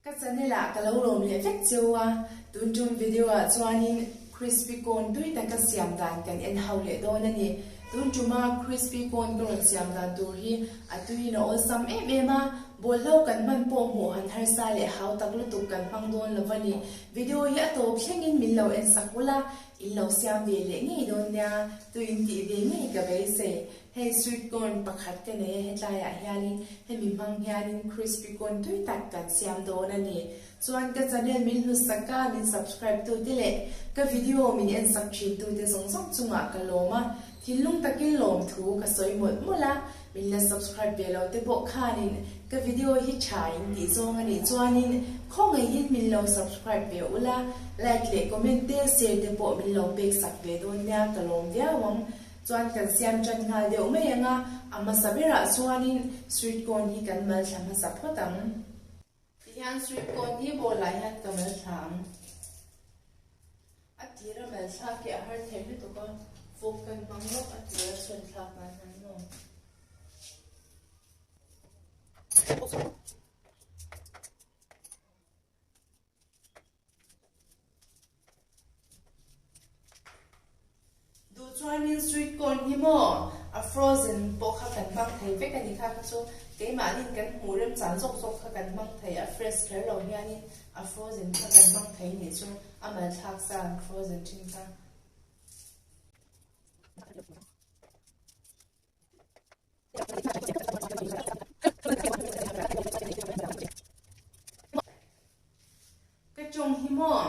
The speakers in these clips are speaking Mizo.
Ka channel ah ka lo lawm leh vek cheu a, tun tum video ah chuanin crispy corn tui taka siam dan kan en ho leh dawn a ni. Tun tuma crispy corn ka rawn siam dan tur hi a tuiin a awlsam em em a, bawlhlo kan hman pawh hmuh han harsa leh hau tak lutuk kan hmang dawn lo a ni. Video hi a tawp thlengin min lo en sak ula, in lo siam ve leh ngei dawn nia, tuiin tih ve ngei ka beisei. Hei sweet corn pakhat ka nei a hetlaiah hianin hemi hmang hianin crispy corn tui tak kan siam dawn a ni. Chuan ka channel min hlusak a, min subscribe tute leh ka video min en sak thin tute zawng zawng chungah ka lawm a, thinlung takin lawmthu ka sawi mawlh mawlh a, min la subscribe ve lo te pawh khanin ka video hi tha in tih zawng a nih chuanin khawngaihin min lo subscribe ve ula, like leh comment te share te pawh min lo pek sak ve dawn nia ka lawm viau ang. Chuan kan siam tan nghal deuh mai ang a, a hmasa berah chuanin sweet corn hi kan mal thla hmasa phawt ang. Tihian sweet corn hi bowl ah hian ka mal thla ang. A tira mal thlak hi a har thei lutuk a, fork kan hmang lawk a tira chhun thlak nan hian maw. Duh chuanin sweet corn hi maw a frozen pawh kha kan hmang thei vek a ni kha kha chu keimahnin kan hmuh remchang zawk zawk kha kan hmang thei a fresh kher lo hianin a frozen kha kan hmang thei nih chu a malthlak sa an frozen thin kha. Ka tawng hi maw?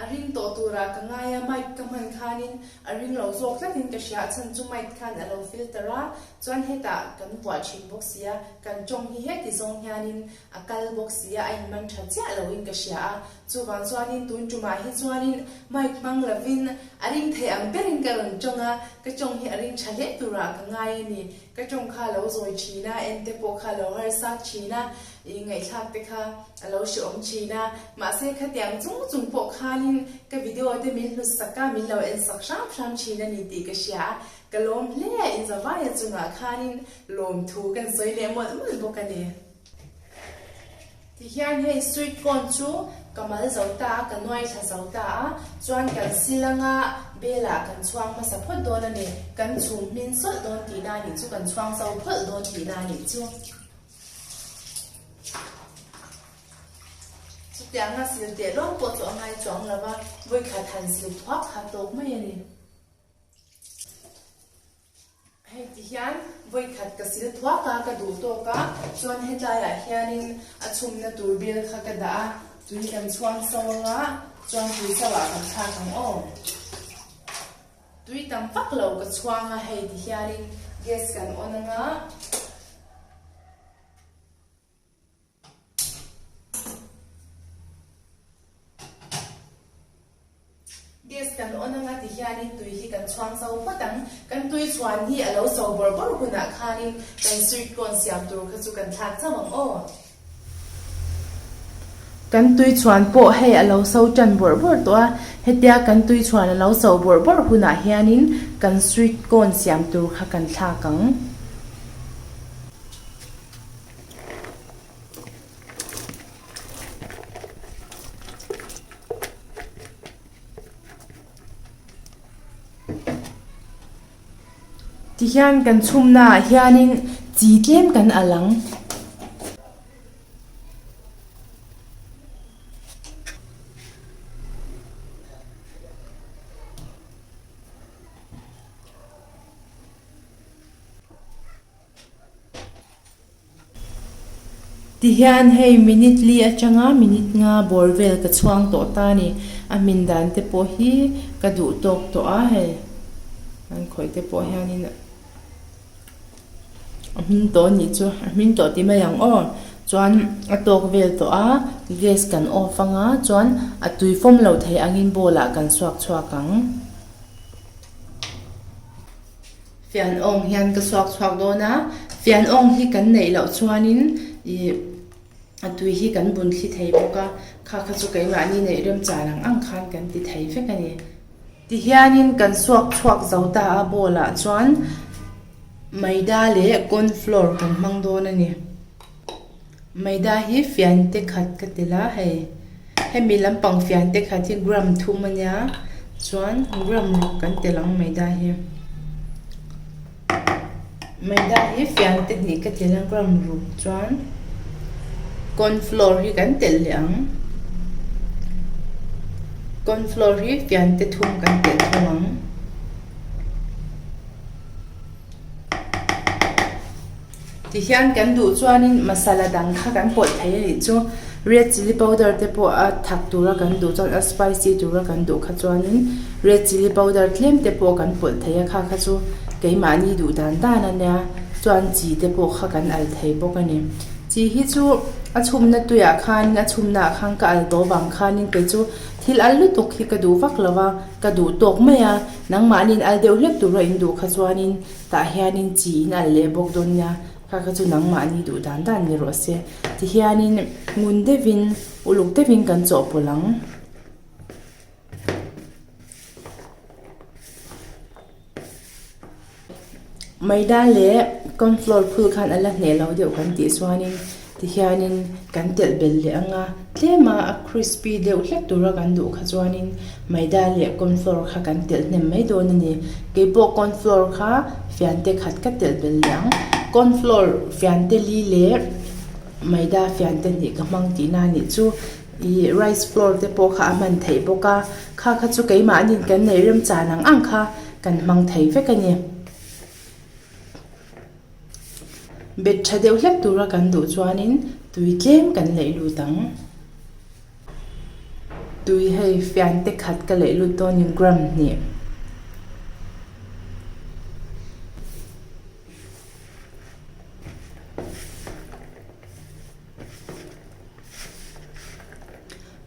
A ring tawh turah ka ngai a, mic ka hman khanin a ring lo zawk tlatin ka hria a chhan chu mic khan a lo filter a, chuan hetah kan vuah thin bawk si a, kan tawng hi heti zawng hianin a kal bawk si a, a inman tha chiah loin ka hria a, chuvang chuanin tun tumah hi chuanin mic hmang lovin a ring thei ang berin ka rawn tawng a, ka tawng hi a ring tha hle turah ka ngai a ni. Ka tawng kha a lo zawi thin a, en te pawh kha a lo harsak thin a, ih ngaihthlak te kha a lo hrehawm thin a, mahse khatiang chung chung pawh khanin ka video te min hlut sak a, min lo en sak hram hram thin a ni tih ka hria a, ka lawm hle a, inzavaia chungah khanin lawmthu kan sawi leh mawlh mawlh bawk a ni. Tihian hei sweet corn chu ka mal zo ta a, ka nuai thla zo ta a, chuan kan sil anga bel ah kan chhuang hmasa phawt dawn a ni, kan chhum hmin sawlh dawn tihna a nih chu, kan chhuang zo phawlh dawn tihna a nih chu. Chutianga sil teh lawng pawh chu a ngai chuang lo va, vawikhat han sil thuak kha tawk mai a ni. Hei ti hian vawikhat ka sil thuak a, ka duh tawk a, chuan hetlaiah hianin a chhumna tur bel kha ka dah a, tui kan chhuang so anga chuan tui so ah kan thlak ang aw. Tui tam vak lo ka chhuang a, hei ti hianin gas kan on anga. Gas kan on anga ti hianin tui hi kan chhuang zo phawt ang. Kan tui chhuan hi a lo so bawrh bawrh hunah khanin kan sweet corn siam tur kha chu kan thlak chauh ang aw. Kan tui chhuan pawh hei a lo so tan bawrh bawrh tawh a, hetia kan tui chhuan a lo so bawrh bawrh hunah hianin kan sweet corn siam tur kha kan thlak ang. Tihian kan chhumnaah hianin chi tlem kan alh ang. Tihian hei minute li atanga minute nga bawr vel ka chhuang tawh ta a ni. A hmin dan te pawh hi ka duh tawk tawh a hei an khawih te pawh hianin a hmin tawh a nih chu a hmin tawh ti mai ang aw chuan a tawk vel tawh a gas kan off anga chuan a tui fawm lo thei angin bowl ah kan suak chhuak ang. Fian awng hian ka suak chhuak dawn a, fian awng hi kan neih loh chuanin ih a tui hi kan bun thli thei bawk a, kha kha chu keimahni neih remchan ang ang khan kan ti thei vek a ni. Tihianin kan suak chhuak zo ta a bowl ah chuan maida leh corn flour kan hmang dawn a ni. Maida hi fian te khat ka telh a hei hemi lampang fian te khat hi gram thum a nia chuan gram ruk kan telh ang maida hi maida hi fian te hnih ka telh a gram ruk chuan corn flour hi kan telh leh ang corn flour hi fian te thum kan telh thung ang. Tihian kan duh chuanin masala dang kha kan pawlh thei a nih chu red chilli powder te pawh a thak tura kan duh chuan a spicy tura kan duh kha chuanin red chilli powder tlem te pawh kan pawlh thei a kha kha chu keimahni duh dan dan a nia chuan chi te pawh kha kan al thei bawk a ni chi hi chu a chhumna tuiah khanin a chhumna ah khan ka al tawh vang khanin kei chu thil al lutuk hi ka duh vak lo va ka duh tawk mai a nangmahniin al deuh hlek tura in duh kha chuanin. Tah hianin chi in al leh bawk dawn nia, kha kha chu nangmahni duh dan dan ni rawh se. Tihianin ngun deuhin uluk deuhin kan chawhpawlh ang. Maida leh corn flour phul khan a la hneh lo deuh kan tih chuanin tihianin kan telh belh leh ang a, tlema a crispy deuh hlek tura kan duh kha chuanin Maida leh corn flour kha kan telh hnem mai dawn a ni. Keipawh corn flour kha fiante khat ka telh belh leh ang. Corn flour fiante li leh maida fiante hnih ka hmang tihna a nih chu. Ih rice flour te pawh kha a hman theih bawk a, kha kha chu keimahni kan neih remchan ang ang kha kan hmang thei vek a ni. Bet tha deuh hlek tura kan duh chuanin tui tlem kan leih lut ang. Tui hei fian te khat ka leih lut dawnin gram hnih.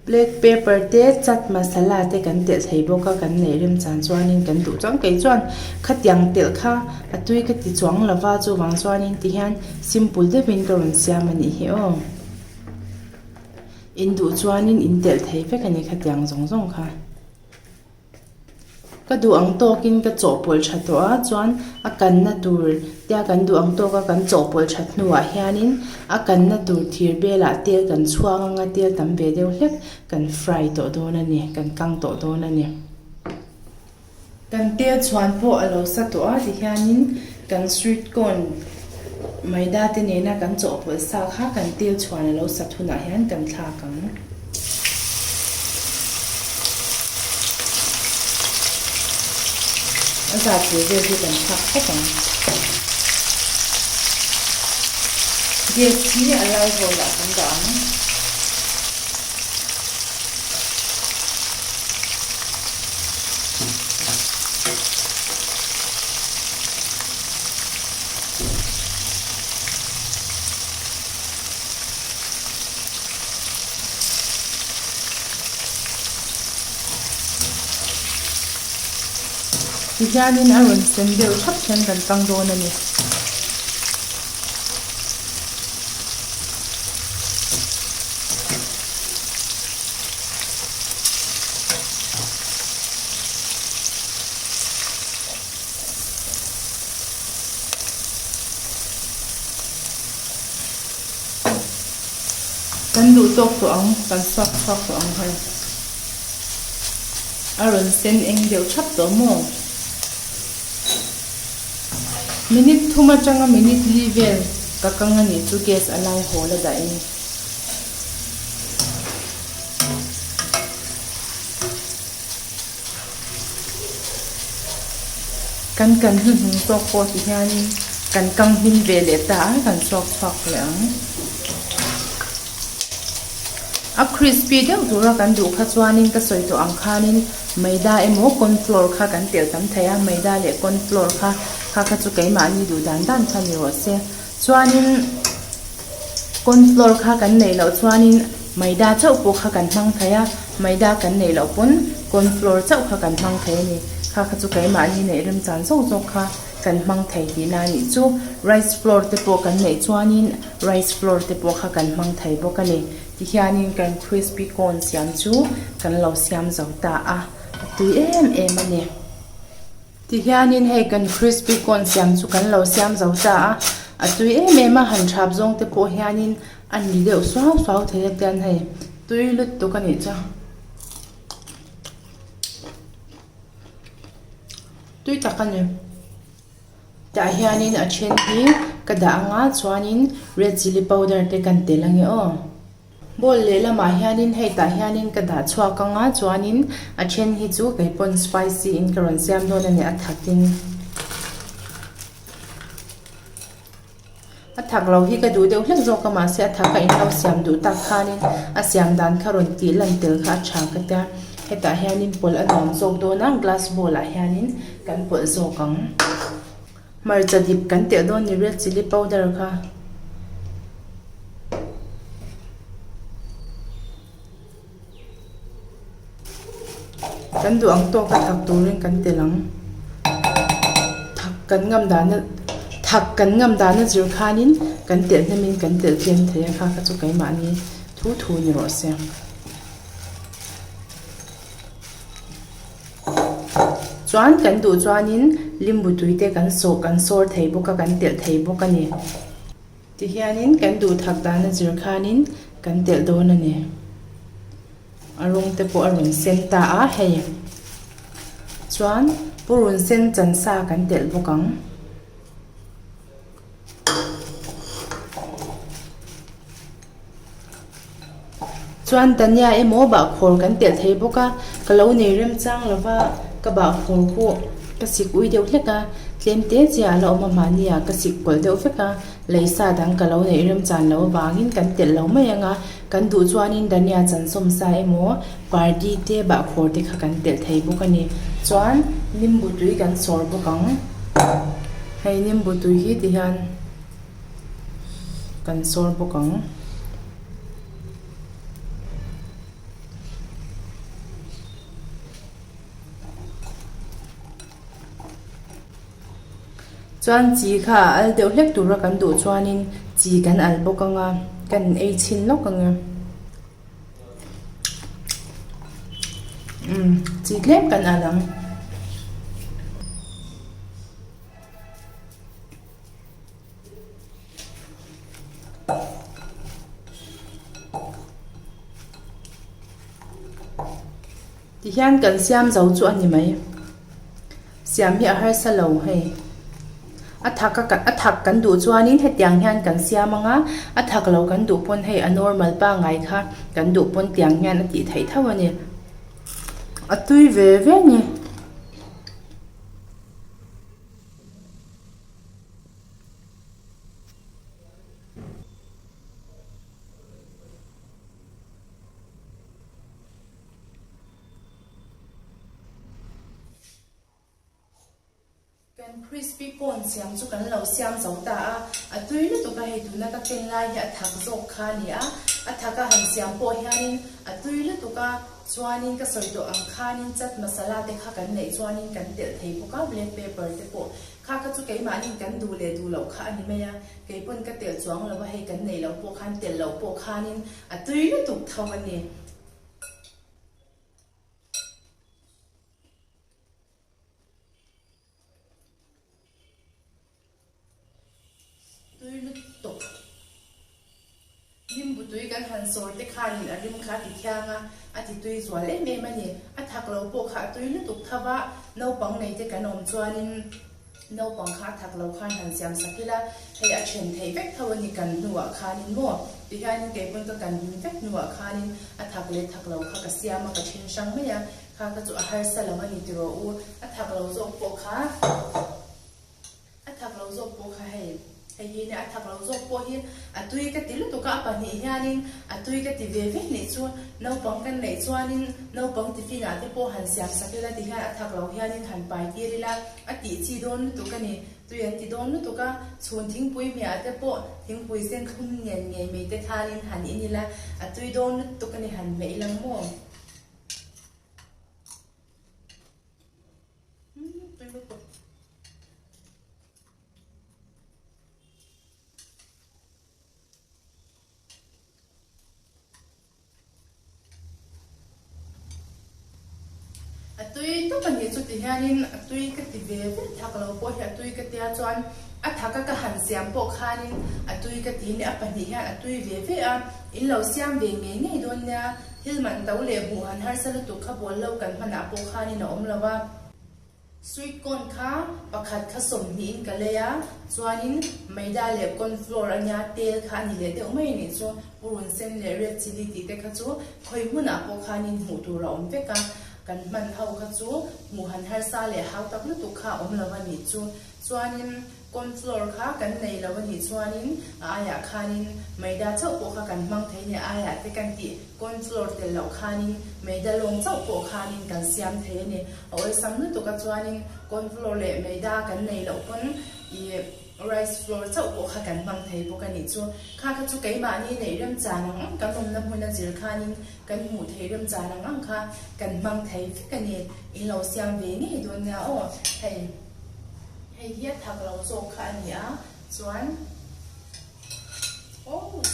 Black pepper te chat masala te kan telh thei bawk a kan neih remchan chuanin kan duh chuang kei chuan khatiang telh kha a tui ka ti chuang lova chuvang chuanin tihian simple deuhin ka rawn siam a nih hi aw. In duh chuanin in telh thei vek a ni khatiang zawng zawng kha. Ka duh ang tawkin ka chawhpawlh tha tawh a chuan a kanna tur tia kan duh ang tawka kan chawhpawlh that hnuah hianin a kanna tur thir belah tel kan chhuang anga tel tam ve deuh hlek kan fry tawh dawn a ni kan kang tawh dawn a ni. Kan tel chhuan pawh a lo sa tawh a tihianin kan sweet corn maida te nena kan chawhpawlh sa kha kan tel chhuan a lo sat hunah hian kan thlak ang. A zat ve vel hi kan thlak phawt ang. Gas hi a lai hawlah kan dah ang. Tihianin a rawn sen deuh thap hian kan tang dawn a ni. Kan duh tawk tawh ang, kan suak chhuak tawh ang hei. A rawn sen eng deuh thap tawh maw? Minute thum atanga minute li vel ka kang a nih chu gas a lai hawl a dahin. Kan kan hnuhnung tawk pawh ti hianin kan kang hmin ve leh ta a, kan chhuak chhuak leh ang. A crispy deuh tura kan duh kha chuanin ka sawi tawh ang khanin maida emaw corn flour kha kan telh tam thei a, maida leh corn flour kha kha kha chu keimahni duh dan dan kha ni rawh se. Chuanin corn flour kha kan neih loh chuanin maida chauh pawh kha kan hmang thei a, maida kan neih loh pawn corn flour chauh kha kan hmang thei a ni. Kha kha chu keimahni neih remchan zawk zawk kha kan hmang thei tihna a nih chu. Rice flour te pawh kan neih chuanin rice flour te pawh kha kan hmang thei bawk a ni. Tihianin kan crispy corn siam chu kan lo siam zo ta a, a tui em em a ni. Tihianin hei kan crispy corn siam chu kan lo siam zo ta a, a tui em em a, han thap zawng te pawh hianin. A ni deuh suau suau thei a tian hei tui lutuk a nih chu. Tui tak a ni. Tah hianin a then hi ka dah anga chuanin red chilli powder te kan tel ange aw. Bowl lehlamah hianin hei tah hianin ka dah chhuak anga chuanin a then hi chu kei pawn spicy in ka rawn siam dawn a ni a thatin. A thak lo hi ka duh deuh hlek zawk a mahse a thak a inlo siam duh tak khanin a siam dan kha rawn tih lan tel kha a tha ka tia hetah hianin pawlh a nuam zawk dawn a glass bowl ah hianin kan pawlh zawk ang hmarcha dip kan telh dawn ni red chilli powder kha. Kan duh ang tawk a thak turin kan tel ang. Thak kan ngam dana thak kan ngam dana zir khanin kan telh hnemin kan telh tlem thei a kha kha chu keimahni thu thu ni rawh se. Chuan kan duh chuanin limbu tui te kan sawh kan sawr thei bawk a kan telh thei bawk a ni. Tihianin kan duh thak dana zir khanin kan telh dawn a ni. A rawng te pawh a rawn sen ta a hei. Chuan purun sen chan sa kan telh bawk ang. Chuan Dania emaw bahkhawr kan telh thei bawk a, ka lo nei remchang lo va, ka bahkhawr khu ka sik ui deuh hlek a, tlem te chiah a la awm a mahni ah ka sik pawlh deuh vek a, lei sa dang ka lo neih remchan lo avangin kan telh lo mai ang a, kan duh chuanin Dania chansawm sa emaw pardi te bahkhawr te kha kan telh thei bawk a ni. Chuan nimbu tui kan sawr bawk ang, hei nimbu tui hi ti hian. Kan sawr bawk ang. Chuan chi kha a al deuh hlek tura kan duh chuanin chi kan al bawk ang a, kan ei chhin lawk ang e. Umm chi tlem kan al ang. Tihian kan siam zo chu a ni mai. Siam hi a harsa lo hei. A thak a a thak kan duh chuanin hetiang hian kan siam ang a, a thak lo kan duh pawn hei a normal pangngai kha kan duh pawn tiang hian a tih theih tho a ni. A tui ve ve a ni. Kan crispy corn siam chu kan lo siam zo ta a, a tui lutuk a hei tuna ka ken lai hi a thak zawk kha a ni a, a thak a han siam pawh hianin a tui lutuk a, chuanin ka sawi tawh ang khanin chat masala te kha kan neih chuanin kan telh thei bawk a, black pepper te pawh Kha kha chu keimahnin kan duh leh duh loh kha a ni mai a, kei pawn ka telh chuang lo a, hei kan neih loh pawh khan telh loh pawh khanin a tui lutuk tho a ni. Tui lutuk. Nimbu tui kan han sawr te khanin a rim kha a ti thiang a, a ti tui zual em em a ni. A thak lo pawh kha a tui lutuk tho va, naupang nei te kan awm chuanin naupang kha a thak lo khan han siam sak ila, hei a then theih vek tho a ni kan hnuah khanin maw? Tihianin kei pawn ka kan hmin vek hnuah khanin a thak leh thak lo kha ka siam a, ka then hrang mai a, kha kha chu a harsa lo a ni tiraw u, a thak lo zawk pawh kha. A thak lo zawk pawh kha hei, hei hi nia a thak lo zawk pawh hi a tui ka ti lutuk a, a pahnih hianin a tui ka ti ve vek nih chu naupang kan neih chuanin naupang tiffin ah te pawh han siam sak ila tihian a thak lo hianin han pai tir ila a tih chi dawn lutuk a ni, tui an ti dawn lutuk a, chhun thingpui hmiah te pawh thingpui sen thlum nen ngei mai te khanin han in ila a tui dawn lutuk a ni han hmeh ila maw. A tui tawp a nih chu ti hianin a tui ka ti ve ve thak lo pawh hi a tui ka tia chuan. A thaka ka han siam pawh khanin a tui ka ti nia, a pahnih hian a tui ve ve a, in lo siam ve ngei ngei dawn nia, thil man to leh hmuh han harsa lutuk kha bawl lo kan hmanah pawh khanin a awm lo a. Sweet corn kha pakhat kha sawmhnihin ka lei a, chuanin maida leh corn flour a nia, tel kha a ni leh deuh mai a nih chu, purun sen leh red chilli tih te kha chu khawi hmunah pawh khanin hmuh tur a awm vek a, kan hman ho kha chu hmuh han harsa leh hau tak lutuk kha a awm lo a nih chu. Chuanin corn flour kha kan nei lo a nih chuanin a aiah khanin maida chauh pawh kha kan hmang thei a ni, a aiah te kan tih corn flour tel loh khanin maida lawng chauh pawh khanin kan siam thei a ni. A awlsam lutuk a chuanin corn flour leh maida kan nei loh pawn ih rice flour chauh pawh kha kan hmang thei bawk a nih chu. Kha kha chu keimahni neih remchan ang ang kan awmna hmun a zir khanin kan hmuh theih remchan ang ang kha kan hmang thei vek a ni. In lo siam ve ngei dawn nia aw hei. Hei hi a thak lo zawk kha a ni a, chuan oops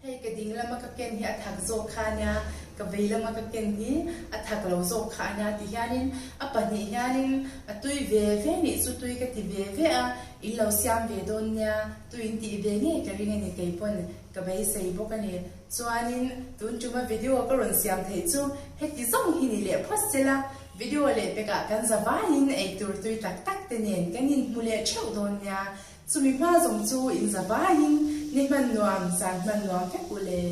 hei ka ding lama ka ken hi a thak zawk kha a nia, ka vei lama ka ken hi a thak lo zawk kha a nia ti hianin a pahnih hianin a tui ve ve nih chu tui ka ti ve ve a, in lo siam ve dawn nia, tui in tih ve ngei ka ring a ni keipawn ka beisei bawk a ni. Chuanin tun tuma video ka rawn siam theih chu heti zawng hi ni leh phawt sela, video leh pekah kan za vaiin eitur tui tak tak te nen kan inhmu leh theuh dawn nia. Chumi hma zawng chu in za vaiin ni hman nuam, zan hman nuam vek u le.